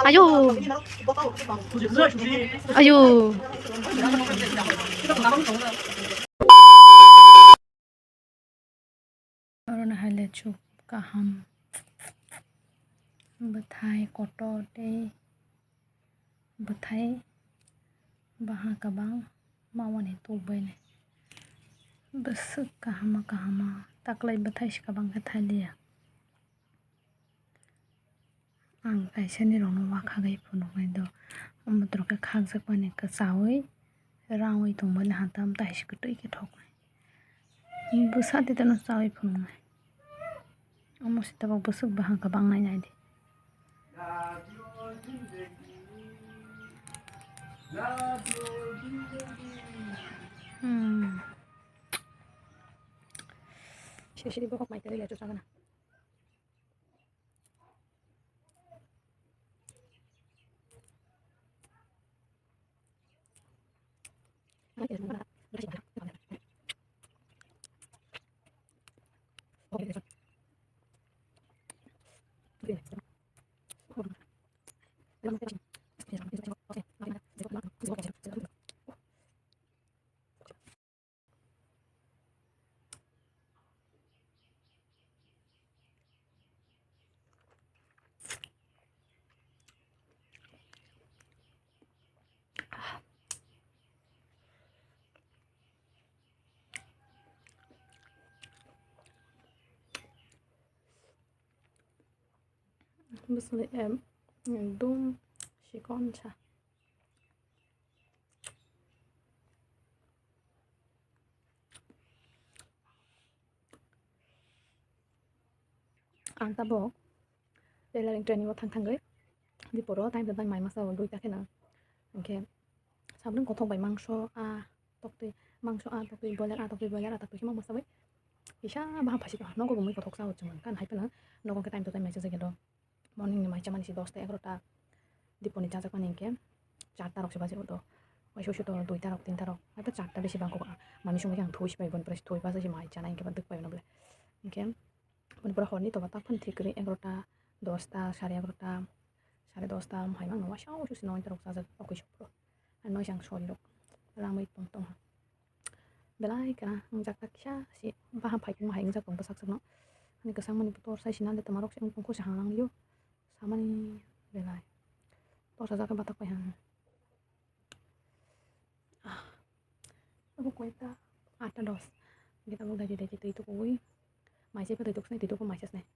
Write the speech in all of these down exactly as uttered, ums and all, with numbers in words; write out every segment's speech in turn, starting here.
Ayo. Ayo. Oro no hai le chuk kaham. Bwthai kotor tei bwthai baha kwbang mamani tuk bai nai. Bwswk kahama kahama taklai bwthai se kwbang khe thaliya. Ang kaisa nirokno wakhagwi phunuknai do, omo borok khe khakjakmani kwchaui rangwi tongmani hatam taisi kwtwi khe thoknai. Bwsa tei tano chaui phunuknai. Omo se tabuk bwswk bahan kwbang nai nai di. Hmm. Siri siri bohok mai tei lechu chagana. Bwswlwi em, ekdum chikon sa. Ang tabuk tailoring training o thang thangwi diporo time to time mai masa o duita kheno. Hinkhe sabni kothok bai mangso a toktwi, mangso a toktwi, boiler a toktwi, boiler a toktwi khe mangma sabai kisa baham phasi tongkha. Nogo bo mui kothok sa o chwng kan hai phano nogo khe time to time mai chajak ya do. Morning ni mai chamani se dosta egarota, dipor ni chajakmani hinkhe charta rok se baji o do. Waisa waisa to duita rok tinta rok, haikhe charta besi bang kok, mami songwi khe ang thoi se pai boni pore se thoi basa se mai chanai hinkhe ba dwk pai mano bole. Hinkhe boni pore horni toba tak phano thik kwrwi egarota, dosta, sare egarota, sare dosta hai mangno waisa waisa se noita rok chajak okhe sopro. Noise ang sori rok rangwi tong tong ha. Belai kwrang wngjak ta kisa se baham phaikung hai wngjak tong bwsak sakno. Ani kwchangmani tor sai sina le twma rok se wng tong kho se hang lang yo. Samani belai. Tor sajak khe batak pai hang. Ah. Abo koi ta atta dos. Gita bok daji daji twi tukuwi. Mai se twi tuksnai twi tuku mai se snai.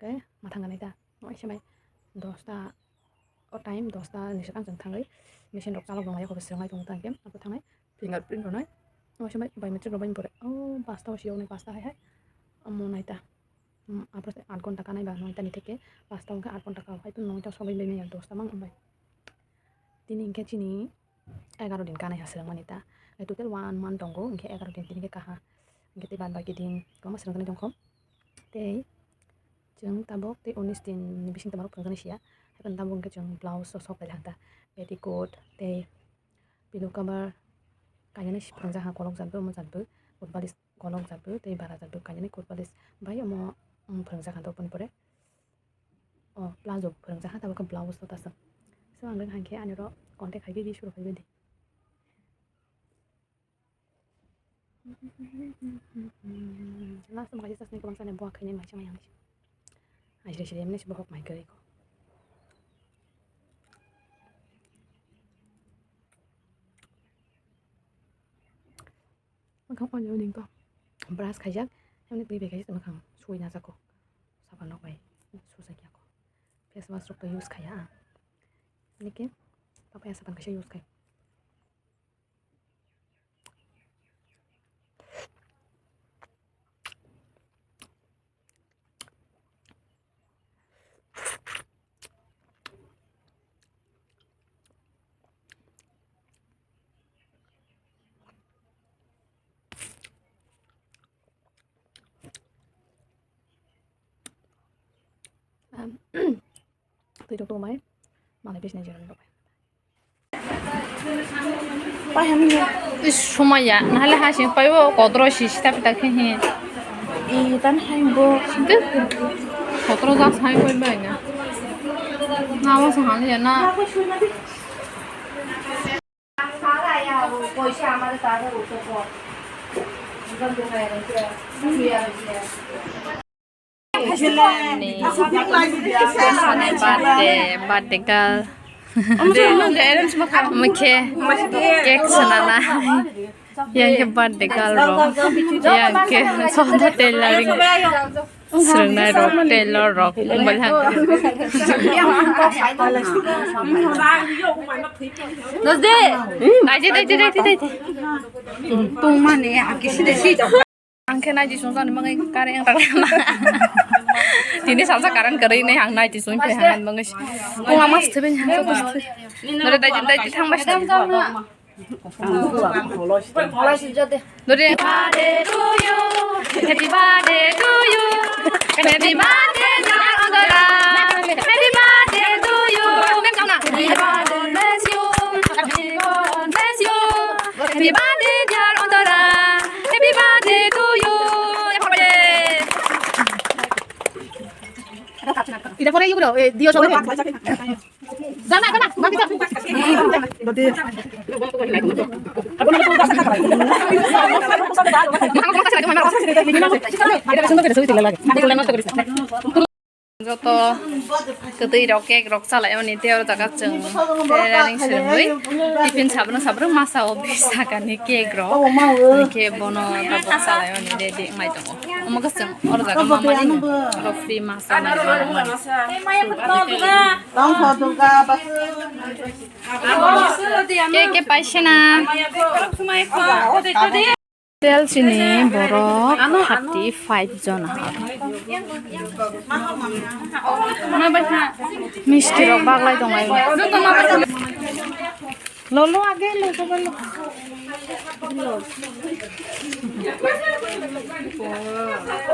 Khe mathang ganai ta. Waisa bai dosta o time dosta ni swkang chwng thangwi machine rok chalok rok nai khe swrwng nai tongo tang khe abo thangnai fingerprint rwnai. Waisa bai biometric rok bai pore o pasta o siyoknai pasta hai hai omo nai ta. Apor se aat ghonta kanai ba noita ni theke pasta hwnkhe aat ghonta kao hai phano noita sogwi bai manya dosta mang bai. Tini hwnkhe chini egaro din kanai ha swrwngmani ta. Total one month tongo, hwnkhe egaro din tini khe kaha. Hwnkhe tei bad baki din kwbangma swrwngjaknai tongkho. Tei chwng tabuk tei unis din ni bising twmarok phwrwngjaknai siya. Haikhe tabuk hwnkhe chwng blouse rok sok pailai kha ta. Petticoat tei pillow cover kainwi phwrwngjak ha kolok jatwi omo jatwi. Football is kolok jatwi tei bara jatwi kainwi football is bai omo phwrwngjak ha toboni pore. O plazo phwrwngjak ha tabuk khe blouse o ta swk. So ang hankhe ani oro contact khai di suru khai di. Last mo kaisa chasni kwbang chani buak khainai mai chama yang. Ajre sire emne se bohok mai kwrwi ko. Makhang oil ring to brush khaijak emne twi bai kaisa makhang sui na jako. Sapan rok bai susa kya ko. Face wash rok to use khaya ang. Nike papaya sapan kaisa use khai. Twi rok tongmai malai bisna jeroni rok. Is sumaya nahale ha sing paibo kodro si sita pita khe hi. I tan hai bo. Sita kodro jas hai koi bai na. Mama sa hali ya na. Birthday, birthday girl. Mukhe cake sanana. Yang ke birthday girl rok. Yang ke soda tailoring. Srwngnai rok, tailor rok, wngbai lang. Dosde. Daite, daite, daite, daite. Tongmani, a, kisi de si. Ang khe naidi sung jani bagwi current rok. Tini salsa current kwrwi nai ang naidi sung phai hang bagwi. Kung ama sthwi nai hang jani sthwi. Nore daite, daite thang bai sthwi. Dori. Happy birthday to you. Happy birthday to you. Happy birthday, dear Andara. Happy birthday to you. Happy birthday, bless you. Happy birthday, bless you. Happy birthday, dear Andara. Happy birthday to you. Ida pore yugro, eh, dio sobo. Jana, jana, bagi jana. Joto kwtwi rok, cake rok chalai mani tei oro jaga chwng tei raring swrwngwi tiffin sabrwng sabrwng masa o bwsakani cake rok. Hwnkhe bono tabuk chalai mani ready wngmai tongo. Omo khe chwng oro jaga mamani oro free masa nai mano. Tong tho Durga bas. Ke ke paisena. Tel sini borok thirty five jona. Misti rok baglai tonglai. Lolo age lo, lo, lo.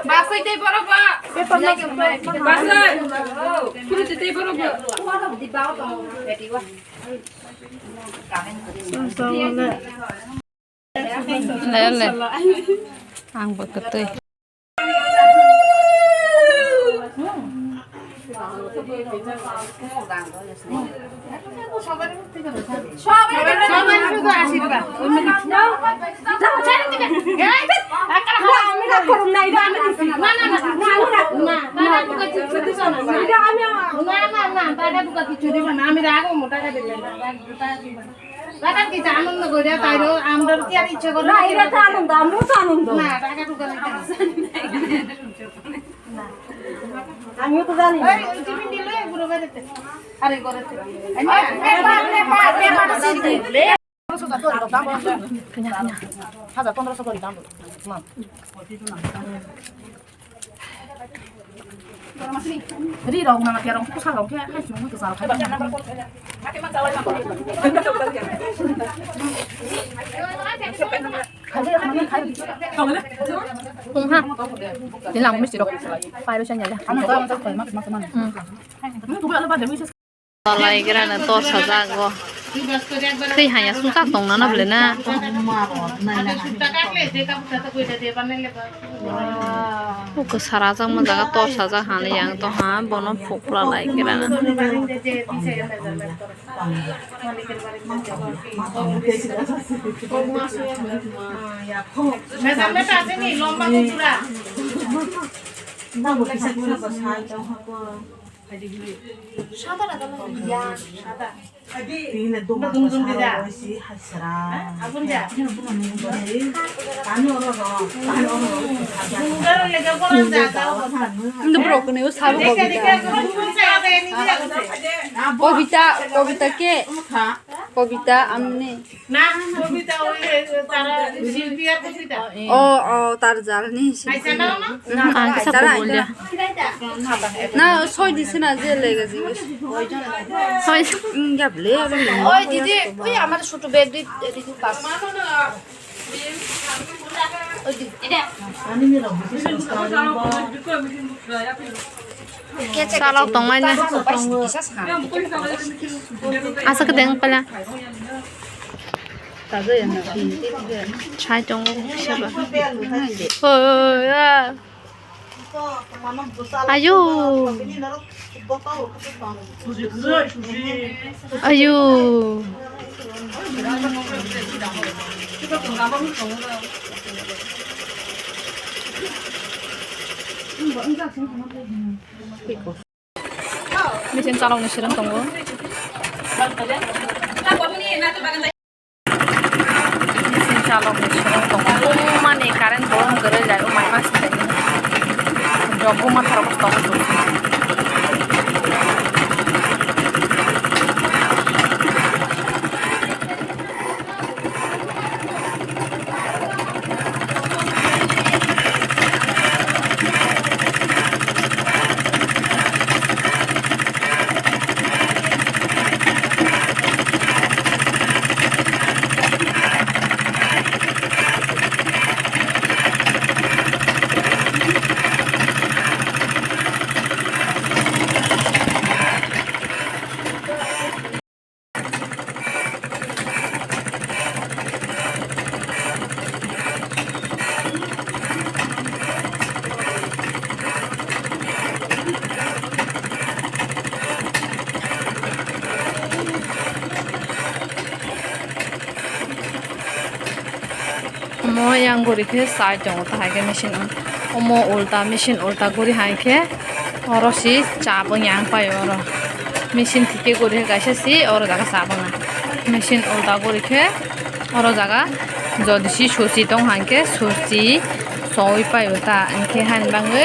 Basai tei borok ba. Basai. Kuru tei borok ba. Le, le. Ang bo kwtwi. আমি রাগ মোটা করে দিলাম। টাকা দিতে আনন্দ করে তাইলে আমরা কি আর ইচ্ছে করে না, না? এটা তো আনন্দ, আমিও তো আনন্দ। না, টাকা টুকা দিতে হবে। না। আমিও তো জানি না। এই, ওই টিফিন দিল, এগুলো বেরোতে। আরে, করে তো। এই, পেপার, পেপার, পেপার, সিদ্ধি। হাজার পনেরোশো করে দাম। মা। Ri rok nang tia rok kusa rok khe hai chumui kusa rok khai. Tong ha. Ni lang misti rok. Pai bai sanya ya. Ano to ano to ma ma ma. Hmm. Palai gerana tor sajak bo. Twi haya sungchak tong nana bole na. Uko sara jak mo jaga tor sajak hani yang to ha bono phukla lai gerana. Hindi bro, kung yung sabi ko kita. Kobita, kobita ke. Kobita, amni. Na, Kobita, oy, tara, Silvia, Kobita. O, o, tar jalni. Aisa na, na? Mhm, ang kisa ko bolya. Na, soi di sina je lega jingis. Soi. Gable, able. Oi, didi, oi, amar chutu bag di, di, di, pas. Oi, di. Salok tongmani. Asa kedeng pala. Chai tongo seba. Oi, ah. Ayo. Ayo. Machine chalokni swrwng tongo. Machine chalokni swrwng tongo. Mani current bo wng kwrwi jai, o mai mas jokbo matharok tongo. Omo yang guri khe chai tongo, tahai khe machine o. Omo ulta, machine ulta guri hai khe oro si chabwi yang pai oro. Machine thik khe guri khe kaisa si oro jaga chabwi na. Machine ulta guri khe oro jaga jodi si susi tong hai khe susi sowi pai o ta, hinkhe hani bagwi.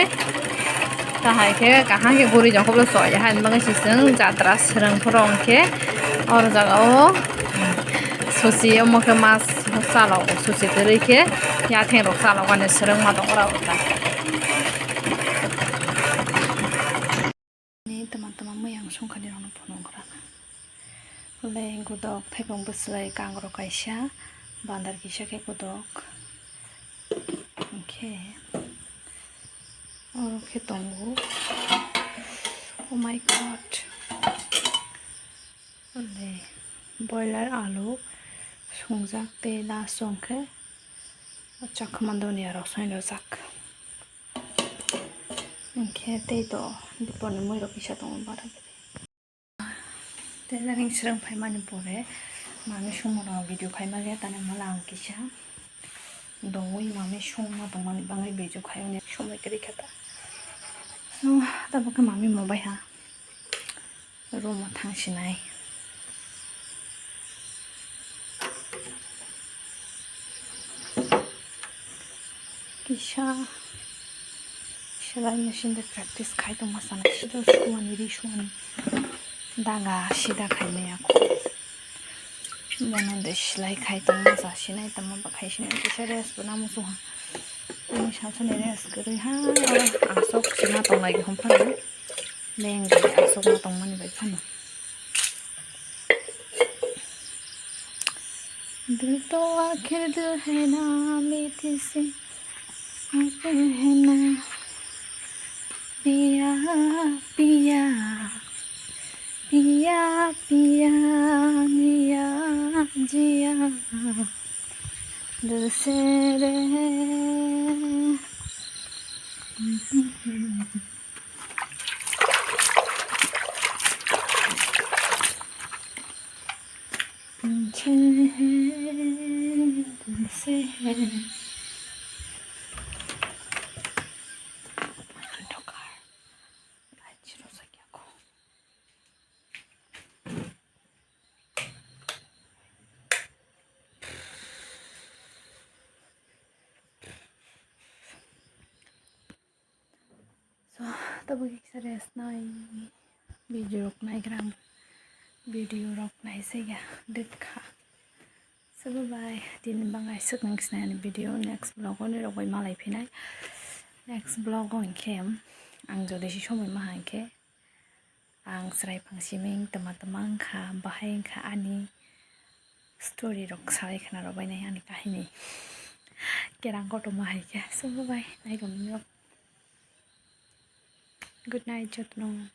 Tahai khe kaham khe guri jokoblo soya hai bagwi se chwng jatra swrwng phuru hinkhe oro jaga o susi omo khe mas chalok susi kwrwi khe yatheng rok chalok ani swrwngma tongo oro ta. Ni tama tama mui ang songkha ni rok no phunuk rana. Le godok thaipung bwswlai kangrok kaisa, bandar kisa khe godok. Hinkhe oro khe tongo. Oh my God. Le boiler alu sungjak tei last o hinkhe chakma donia rok soi rwjak. Hinkhe tei to dipor ni mui rok kisa tongo bara. Tei jani swrwng phaimani pore mami songma rok video khaima le tani mala ang kisa dongwi mami songma tongmani bagwi video khaio ne somoi kwrwi kha ta. So tabuk khe mami mo bai ha room o thang sinai. Kisa selai machine de practice khai tongma sana, sida suani, ri suani daga sida khai maya kho. Bono de selai khai tongma sa sinai tongma ba khai sinai kisa rest bo namo suha. Tini samsoni rest kwrwi ha asok sima tonglai hom phano. Leng asok ma tongmani bai phano. दिल तो आखिर दिल है ना, मीठी सी बातें है ना। पिया, पिया, पिया, पिया, जिया, जिया, दिल से रे। So, tabuk kisa rest nai video rok naigra ang, video rok naisaiga dikha. So bye bye, tini bang ai swk nang sinai ani video, next vlog o nirok bai malai phinai. Next vlog o hinkhe ang jodi si somoi maha hinkhe ang chwrai phang siming tama tama wngkha, bahai wngkha ani story rok salai khna rok bai nai ani kahini kerang kotorma hai khe. So bye bye, nai rok nirok. Good night jotono.